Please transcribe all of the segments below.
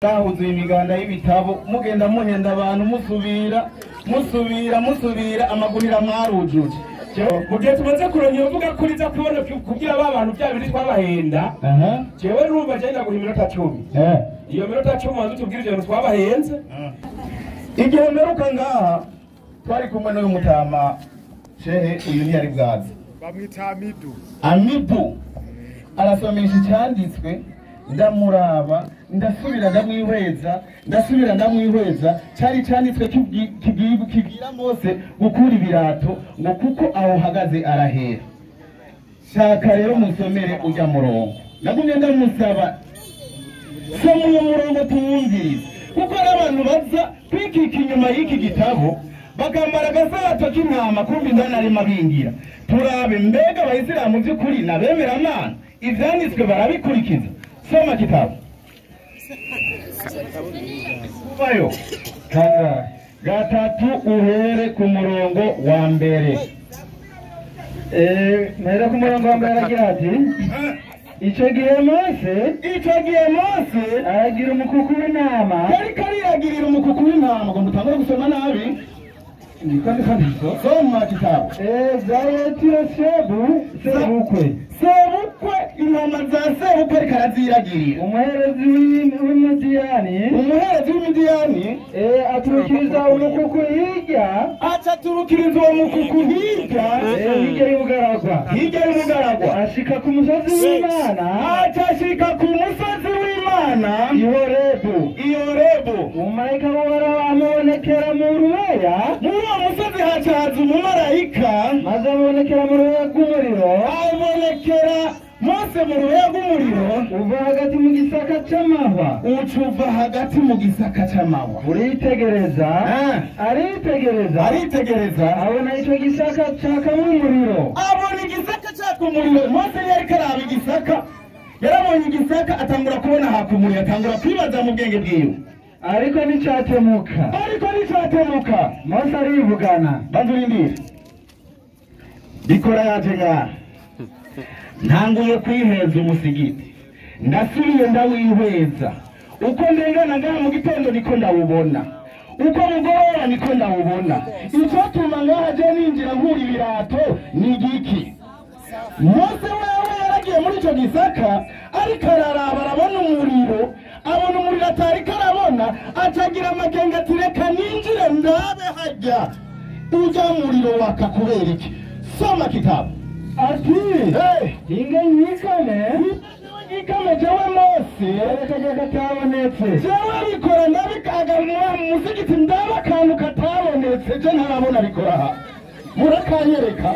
Bahuzuye imiganda y'ibitabo, mugenda muhenda abantu, musubira musubira musubira, amagunira mwarujuje. Mu gihe tumaze kuronka uvuga kuri za kubona kugira ba bantu bya bindi twabahenda, jewe numva je ndaguha iminota 10. Iyo minota 10 wanze utubwire ibintu twabahenze. Igihe mperuka ngaha twari kumwe n'uyu mutama shehe, uyu ntiyari bwaze, bamwita Amidu. Amidu arasomesha icyanditswe, ndamuraba, ndasubira ndamwihweza, ndasubira ndamwihweza. Cyari cyanditswe kibwira Mose gukura ibirato, ngo kuko aho uhagaze arahera. Shaka rero musomere ujya murongo, nagumye ndamusaba soma uwo murongo tuwumvirize, kuko hari abantu baza kwikika inyuma y'iki gitabo bakambara agasato k'intama, kumva indani arimo abingira. Turabe mbega abayisilamu by'ukuri n'abemeramana, ivyanditswe barabikurikiza. Soma kitabu kuvayo 3 uhere ku murongo wa mbere. Mpera ku murongo wa mbere, aragira ati: Icyo gihe Mose aragira umukuku w'intama. Yariko ariyagirira umukuku w'intama. Ngo mutangure gusoma nabi. Niko ndiko ndiko. Soma kitabu. Za Yetiro sebukwe. Sebukwe, intama za sebukwe ariko araziragirira. Umuherezi w'Imidiyani. Umuherezi w'Imidiyani. Aturukiriza umukuku hirya. Aca aturukiriza uwo mukuku hirya. Hirya y'ubugaragwa. Hirya y'ubugaragwa. Ashika ku musozi w'Imana. Aca ashika ku musozi w'Imana. I Horebu. I Horebu. Umumarayika w'Uhoraho amubonekera mu rubeya. Muri uwo musozi haca haza umumarayika. Maze amubonekera mu rubeya rw'umuriro. Abonekera Mose mu rubeya rw'umuriro. Uva hagati mu gisaka c'amahwa. Uca uva hagati mu gisaka c'amahwa. Uritegereza. Aritegereza. Aritegereza. Abona ico gisaka cakamwo umuriro. Abona igisaka caka umuriro. Mose yariko araba igisaka, yarabonye igisaka atangura kubona haka umuriro, atangura kwibaza mu bwenge bwiwe. Ariko nticatemuka. Ariko nticatemuka. Mose arivugana. Banza urindire. Bikora yaje ngaha. Ntanguye kwiheza umusigiti, ndasubiye ndawihweza. Uko ndengana ngaha mu gitondo niko ndawubona, uko mugoroba niko ndawubona. Icotuma ngaha je ninjira nkura ibirato ni igiki? Mose wewe yaragiye muri ico gisaka, ariko araraba, arabona umuriro, abona umuriro atariko arabona, acagira amakenga ati reka ninjire ndabe harya urya muriro waka kubera iki. Soma kitabu. Ati inge nyikame. Nyikame jewe Mose. Akaja katabonetse. Jewe bikora ndabikagamwa mu musigiti, ndaba akantu katabonetse je ntarabona bikora aha. Murakanyereka.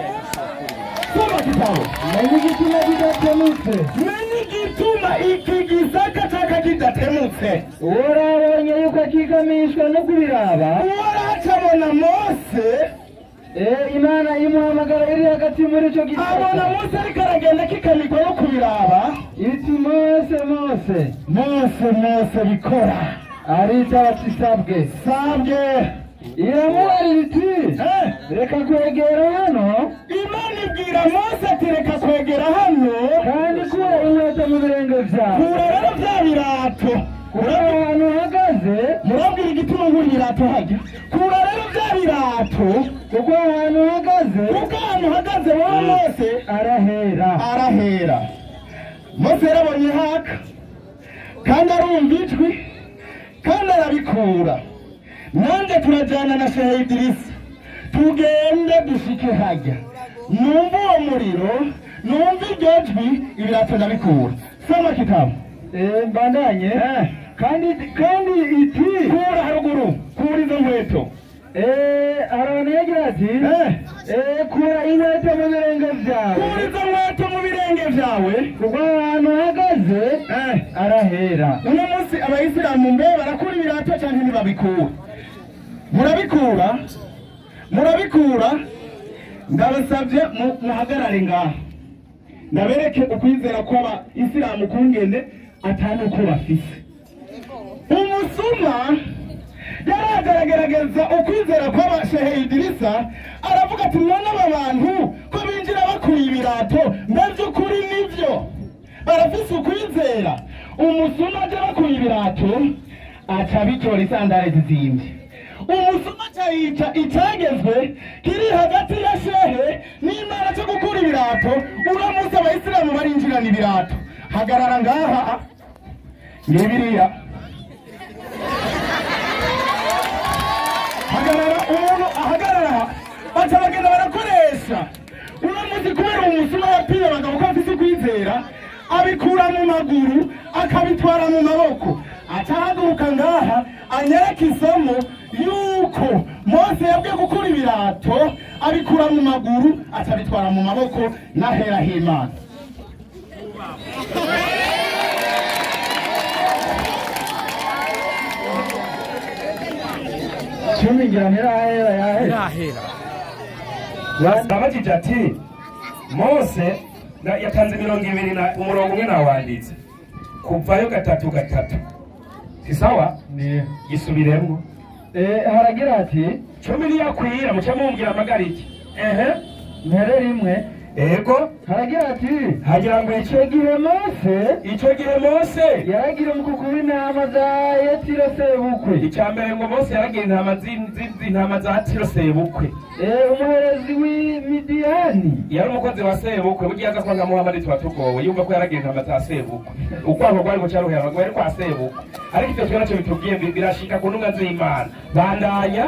Soma kitabu. Menye igituma kidatemutse. Menye igituma iki gisaka caka kidatemutse. Uwarabonye yuko akikamishwa no kubiraba. Uwaracabona Mose. Imana imuhamagara iri hagati muri ico gisaka. Abona Mose ariko aragenda akikamikwa no kubiraba. Iti Mose, Mose. Mose, Mose bikora. Aritaba ati sabwe. Sabwe. Iramubarira iti reka kwegera hano. Imana ibwira Mose ati reka kwegera hano. Kandi kura inkweto mu birenge vyawe. Kura rero vya birato. Kura ahantu uhagaze. Murabwira igituma nkura ibirato harya. Kura rero vya birato. Kuko ahantu uhagaze. Kuko ahantu uhagaze wowe Mose arahera. Arahera. Mose yarabonye haka, kandi arumva ijwi, kandi arabikura. Nanjye turajyana na Shehe Idirisa, tugende dushike hajya, numva uwo muriro, numva iryo jwi, ibirato ndabikura. Soma kitabu. Mbandanye. Kandi iti kura haruguru, kura izo nkweto. Aroni yagira ati kura inkweto mu birenge vyawe. Kura izo nkweto mu birenge vyawe. Kuko ahantu uhagaze arahera. Uno munsi abayisilamu mbe barakura ibirato canke ntibabikura? Murabikura? Murabikura? Ndabasavye muhagarare ngaha, ndabereke ukwizera kw'abayisilamu kungene atari uko bafise. Umusuma yaragerageza ukwizera kw'abashehe Idirisa, aravuga ati none aba bantu ko binjira bakuye ibirato, mbe vy'ukuri nivyo barafise ukwizera? Umusuma aje bakuye ibirato, Aca bitora isandare zizimvye. Umusuma aca icagezwe kiri hagati ya shehe n'Imana cyo gukura ibirato. Uramutse abayisilamu barinjirana ibirato. Hagarara ngaha ngibiriya, hagarara umuntu ahagarara, baca bagenda barakoresha. Uno munsi kubera umusuma yapiye abagabo ko afise kwizera, abikura mu maguru akabitwara mu maboko. Acahaguruka ngaha anyereka isomo yuko Mose yabwiye gukura ibirato, abikura mu maguru acabitwara mu maboko n'ahera h'Imana. Cumi ngira ntirahera yahera. Babajije ati Mose yatanze 20 na umurongo umwe nawanditse kuvayo 3:3 si sawa? Gisubiremo. Haragira ati 10 niyakwira muce mumbwira amagara iki. Mpere rimwe. Ego. Haragira ati hagira ngo icyo gihe Mose yaragira umukuku w'intama za Yetiro sebukwe. Icya mbere ngo Mose yaragira intama za Yetiro sebukwe, umuherezi w'Imidiyani, yari umukozi wa sebukwe. Burya aza kwanga Muhammad tuba tugowe, yumva ko yaragira intama za sebukwe. Ukwango kwari gucaruhera ngo yari kwa sebukwe, ariko ivyo twera cyo bitubwiye birashika ku ntunga z'Imana. Bandanya.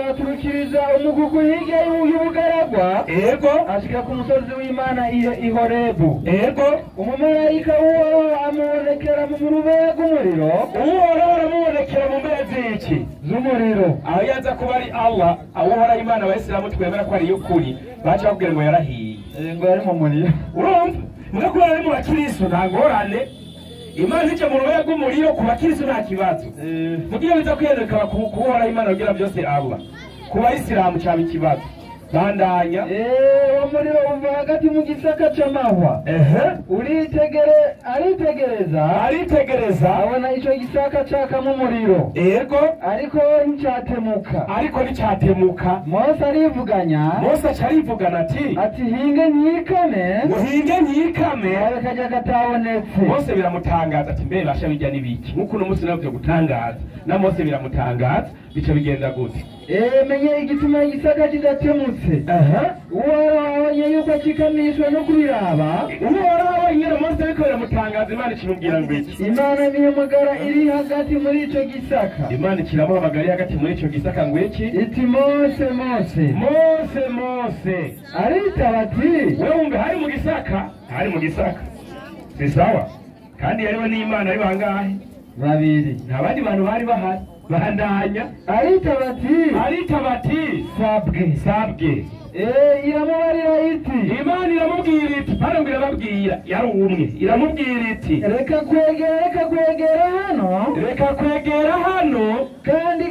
Aturukiriza umukuku hirya y'ubugaragwa. Ego. Ashika ku musozi w'Imana i Horebu. Ego. Umumarayika w'Uhoraho amubonekera mu rubega rw'umuriro. Uhoraho aramubonekera mu mbere z'iki? Z'umuriro. Aho yaza kuba ari Allah, Uhoraho Imana abayisilamu twemera ko ari y'ukuri, baca bakubwira ngo yarahiye, ngo yari mu muriro. Urumva? Muga kuba ari mu bakiristo nta ngorane. Imana ije mu rubega rw'umuriro ku bakiristo nta kibazo. Mugiye biza kwiyereka ku Uhoraho Imana kugira byose Allah. Ku bayisilamu cyaba ikibazo. Bandanya. Umuriro uva hagati mu gisaka c'amahwa. Aritegereza abona ico gisaka cakamo umuriro. Ego. Ariko nticatemuka. Mose arivuganya. Mose acarivugana ati hinge nkikame. Ngo hinge nkikame. Kajya katabonetse. Mose biramutangaza ati mbe basha bijya nibiki. Nkuko uno munsi navyo gutangaza. Na Mose biramutangaza bica bigenda gute? Menye igituma igisaka kidatemutse. Uhoraho yuko akikamishwa no kubiraba. Uhoraho nyine Mose ariko biramutangaza. Imana ikimubwira ngo iki? Imana nihamagara iri hagati muri ico gisaka. Imana ikiramuhamagara iri hagati muri ico gisaka ngo iki? Iti Mose, Mose. Mose, Mose. Aritaba ati wewe wumve hari mu gisaka, hari mu gisaka. Si sawa? Kandi yariwe n'Imana ari bangahe? Babiri. Nta bandi bantu bari bahari. Bandanya. Aritaba ati sabwe. Iramubarira iti. Imana iramubwira iti, paro ngo irababwira, yari umwe. Iramubwira iti reka kwegera hano. Reka kwegera hano. Kandi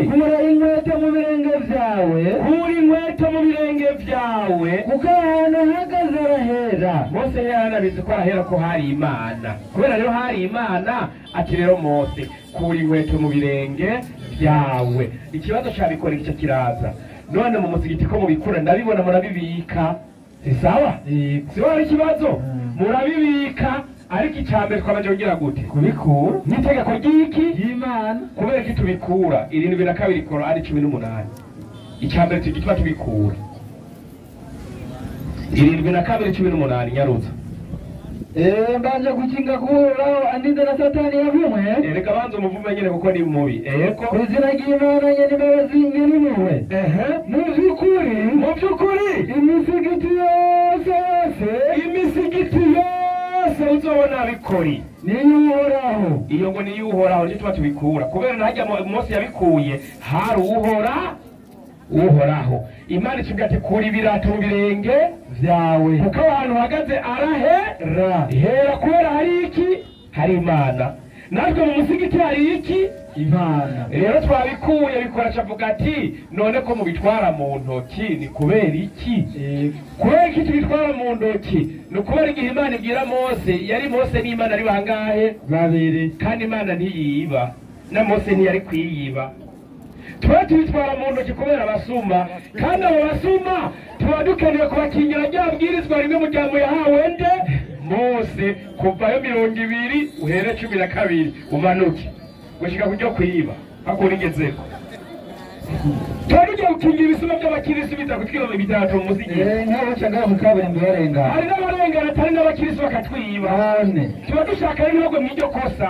kura inkweto mu birenge vyawe. Kura inkweto mu birenge vyawe. Kuko ahantu uhagaze arahera. Mose yaranabizi ko arahera ko hari Imana. Kubera rero hari Imana, ati rero Mose kura inkweto mu birenge vyawe. Ikibazo cabikora igice kiraza. None mu musigiti ko mubikura ndabibona murabibika. Si sawa? Si wari ikibazo? Murabibika. Ariko icambere twabanje kugira gute? Kubikura. Nitegeko ry'iki? Y'Imana. Kubera iki tubikura? 72 Korani 18. Icambere tugitwa tubikura. 72:18 nyaruza. Mbanje gukinga kuhoraho andinde na Satani yavumwe. Reka banze umuvume nyene kuko ni mubi. Ego. Izina ry'Imana nyene imbabazi nyene. Mu byukuri imisigiti yose imisigiti yose uzobona bikori ni Uhoraho. Iyo ngo ni Uhoraho nico tuba tubikura. Kubera ntajya Mose yabikuye hari Uhoraho. Imana ikivuga ati kura ibirato mu birenge vyawe. Kuko ahantu uhagaze arahera. Hera kubera hari iki? Hari Imana. Natwe mu musigiti hari iki? Imana. Rero twabikuye bikora cavuga ati none ko mubitwara mu ntoki ni kubera iki? Kubera iki tubitwara mu ntoki? Ni kubera igihe Imana ibwira Mose, yari Mose n'Imana ari bangahe? Babiri. Kandi Imana ntiyiba, na Mose ntiyari kwiyiba. Tuba tubitwara mu ntoki kubera abasuma, kandi abo basuma tuba dukeneye kubakingira rya bwirizwa rimwe mu jambo yahawe nde? Mose kuvayo 20 uhere 12 umanuke gushika kuryo kwiba hakuri ngezeko twarujya gukingira ibisuma by'abakirisi biza kutwiba ibitatu mu muziki nk'abaca ngaho mu kaburimbo barengana hari n'abarengana atari n'abakirisi bakatwiba tuba dushaka rero ntibagwe mw'iryo kosa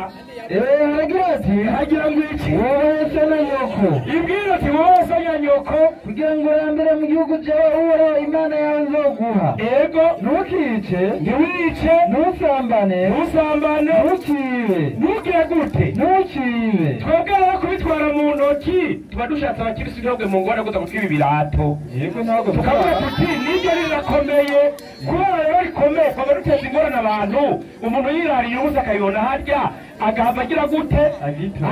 haragira ati hagira ngo iki wowe se na nyoko ibwira ati wowe se na nyoko kugira ngo urambire mu gihugu cyawe Uhoraho Imana yawe izoguha ego ntukice ntiwice ntusambane ntusambane ntukibe ntugire gute ntukibe twebwe rero kubitwara mu ntoki tuba dushatse abakirisi ntibagwe mu ngorane kuza gutwiba ibirato yego ntabwo tukavuga tuti nibyo rirakomeye kubera rero rikomeye twaba duteza ingorane abantu umuntu yirariye ubusa akayibona harya agahava agira gute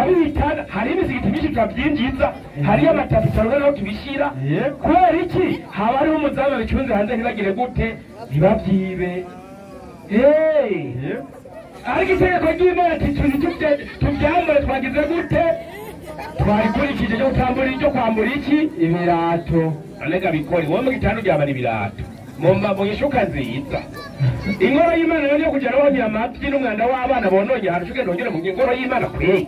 abitana hari imisigiti myinshi turabyinjiza hariyo amatapi tutaronka naho tubishyira kubera iki haba hariho umuzamu abicunze hanze ntibagire gute ntibabyibe ariko itegeko ry'Imana ati tubyambare twagize gute twarikurikije ryo kutambura iryo kwambura iki ibirato nonega bikori wowe mu gitanda uryamana ibirato mu ishuka nziza ingoro y'Imana rero yo kuja rohonyera amavyi n'umwanda w'abana bononye ahantu ushobora nongere mu ngoro y'Imana kweri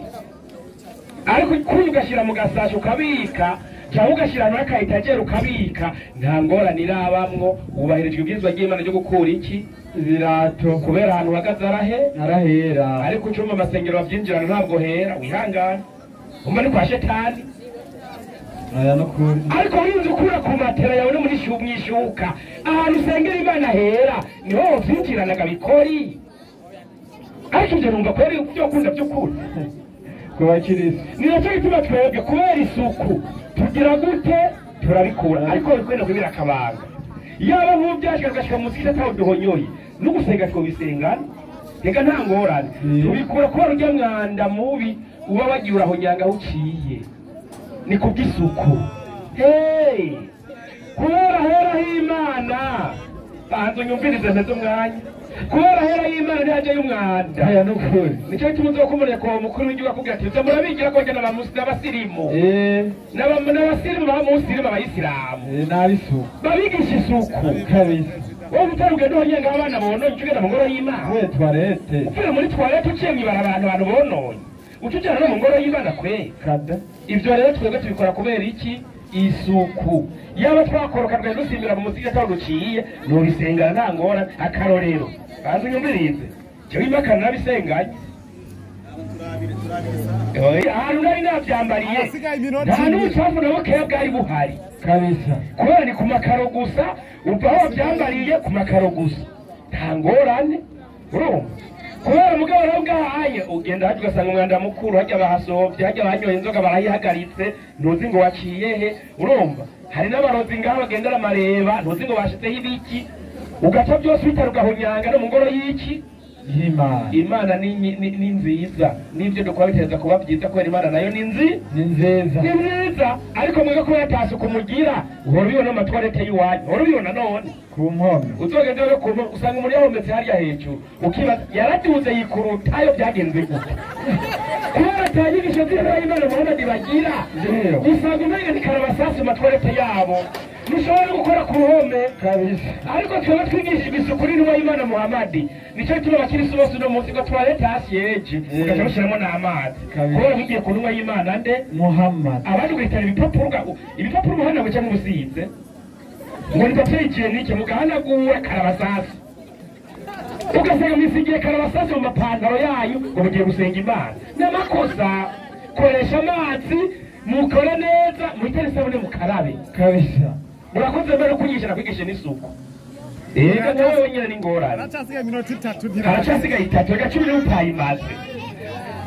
ariko kuyi ugashyira mu gasashe ukabika cyangwa ugashyira ahantu h'akaetajeri ukabika nta ngorane irabamwo wubahirijwe ibwirizwa ry'Imana ryo gukura iki ibirato kubera ahantu uhagaze arahe arahera ariko ucuma amasengero bavyinjirana ntabwo hera wihangane umva ni kwa shetani ariko winze ukura ku matera yawe no muri mwishuka ahantu usengera Imana hera niho wovyinjiranaga bikori ariko ivyo numva kweri ivyo ukunda vy'ukuri ku bakirisi ni nacyo gituma twebwe kubera isuku tugira gute turabikura ariko bikwenda kubira akabanga yaba nk'ubu tugashika mu musigiti ataho duhonyoye no gusenga twobisengana reka nta ngorane tubikura kubera urya mwanda mubi uba wagiye urahonyanga aho uciye ni kubw'isuku kubera hera h'Imana banza unyumvirize mpeze umwanya kubera hera y'Imana ntihajyayo umwanda aya nukuri nicyo gituma uzokumureka uwo mukuru w'igihugu akubwira ati uza murabigira ko bagenda n'abasirimu n'abasirimu baba musirimu abayisilamu n'abisuku babigisha isuku kabisa wowe utari ugenda uhonyenga abana bononye uca ugenda mu ngoro y'Imana we toilette uvuye muri toilette uciye mw'ibarabara abantu bononye uca ujana no mu ngoro y'Imana kwe kada ivyo rero twebwe tubikora kubera iki isuku yaba twakoroka twari dusimbira mu musigiti ataho duciye nubisengana nta ngorane akarorero banza unyumvirize jewe imakana nabisenganye ahantu nari navyambariye nta n'ubucafu na bukeya bwari buhari kabisa kubera ni ku makaro gusa uva aho wavyambariye ku makaro gusa nta ngorane urumva kubera mugabo rero bwahaye ugenda hajya ugasanga umwanda mukuru hajya bahasovye hajya banyoye inzoga barayihagaritse ntuzi ngo waciye he urumva hari n'abarozi ngaho bagendera amareba ntuzi ngo bashizeho ibiki ugaca byose bitara ugahonyanga no mu ngoro y'iki y'Imana Imana ni nziza n'ivyo dukora biteza kuba byiza kubera Imana nayo ni nziza ni nziza ariko mwebwe kubera atasuku mugira uhora ubibona mu matwarete y'iwanyu uhora ubibona none ku mpome uzogenda rero ku mpome usanga umuntu yahometse hariya hejuru ukibaza yaraduze yikurutayo byagenze gute kubera atanyigisho z'intumwa y'Imana Muhammad bagira usanga umenga ni karabasasi mu matwarete yabo ntushobora gukora ku ruhome kabisa ariko twebwe twigishijwe isuku n'intumwa y'Imana Muhammad nicyo gituma abakirisi bose uno munsi ngo toilette hasiyeje ugaca bashyiramo n'amazi kubera mugiye ku ntumwa y'Imana nde Muhammad abandi ugahitana ibipapuro ibipapuro umuhanaguye cyangwa ubusize ngo ni papier hygiénique mugahanagura karabasasi ugasanga mwisigiye karabasasi mu mapantaro yayo ngo mugiye gusenga Imana n'amakosa koresha amazi mukore neza muhitane isabune mukarabe kabisa murakoze mbere kunyigisha nakwigisha n'isuku ega nawe wenyine ni ngorane haracasigaye iminota itatu haracasigaye itatu reka 10 n'utayimaze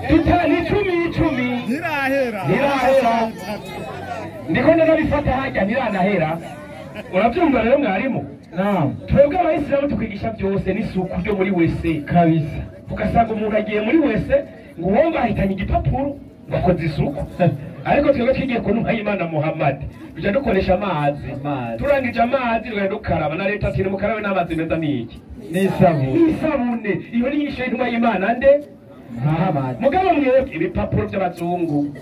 tutani 10 ntirahera ntirahera ndiko ndanabifata hajya ntiranahera urabyumva rero mwarimu naam twebwe abayisilamu tukwigisha byose n'isuku ryo muri wese kabisa ugasanga umuntu agiye muri wese ngo uwo ngahitanye igipapuro bakoze isuku ariko twebwe twigiye ku ntumwa y'Imana Muhammad tuja dukoresha amazi turangije amazi tugenda dukaraba na leta ati mukarabe n'amazi meza n'iki n'isabune iyo ni inyigisho y'intumwa y'Imana nde Muhammad mugabo mwebwe ibipapuro by'abazungu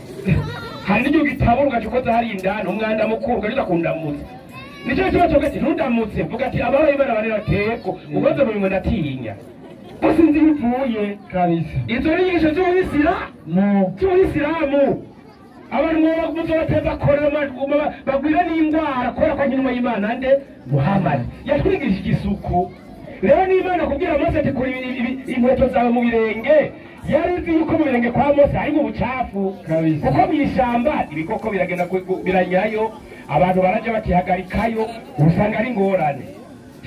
hari n'igihe ugitabura ugaca ukoza hari indani umwanda mukuru ugaca uza kundamutsa nicyo gituma tuvuga ati ntundamutse vuga ati abaho Imana barera teko ukoze mu minwe ndatinya Gusinzi bivuye Kabisa. Izo ni inyigisho z'ubuyisilamu. Abantu muzobateza korera bagwira n'indwara kubera ko nyuma y'Imana nde Muhammad yatwigishije isuku. Rero n'Imana kubwira Mose ati kuri inkweto zawe mu birenge, yari izi yuko mu birenge kwa Mose harimo ubucafu. Kabisa. Kuko mu ishyamba ibikoko biragenda biranyayo, abantu baraja bakihagarikayo, usanga ari ingorane.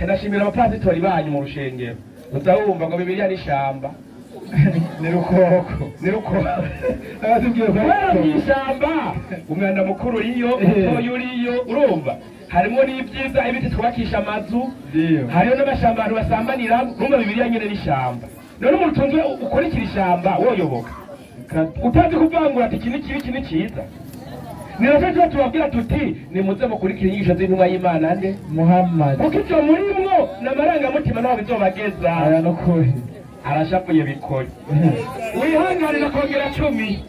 Ndashimira abapasitori banyu mu rushengero, uzawumva ngo Bibiliya ni ishamba. Ni rukoko. Ni rukoko. Abatubwiye ko Kubera mu ishyamba umwanda mukuru uriyo, mutoya uriyo, urumva harimo n'ibyiza, ibiti twubakisha amazu, Ndiyo. hariyo n'amashamba abantu basambanira. Urumva Bibiliya nyene n'ishamba. None umuntu utunzwe ukurikira ishamba woyoboka utazi kuvangura ati iki ni kibi, iki ni cyiza. Ni nacyo tuba tubabwira tuti nimuze mukurikire inyigisho z'intumwa y'Imana nde Muhammad. kuko ivyo murimwo ni amarangamutima naho bizobageza. Aya nukuri. Arashavuye bikore wihanganira kongera 10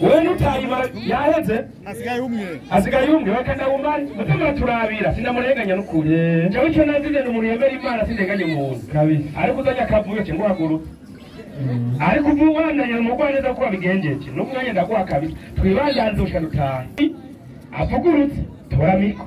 wewe nutayimara yaheze. Hasigaye umwe. Asigaye umwe we kandi awumare muze muraturabira sinamurenganya n'ukuri. Jewe ico nazize ni umuntu yemera Imana, sindenganya umuntu. Kabisa. Ariko uzanye akavuyo ce nguhagurutse, ariko ubu wandanye umugwaneza ko wabigenjeje n'umwanya ndaguha kabisa twibandanze gushika dutahe avugurutse tora miko.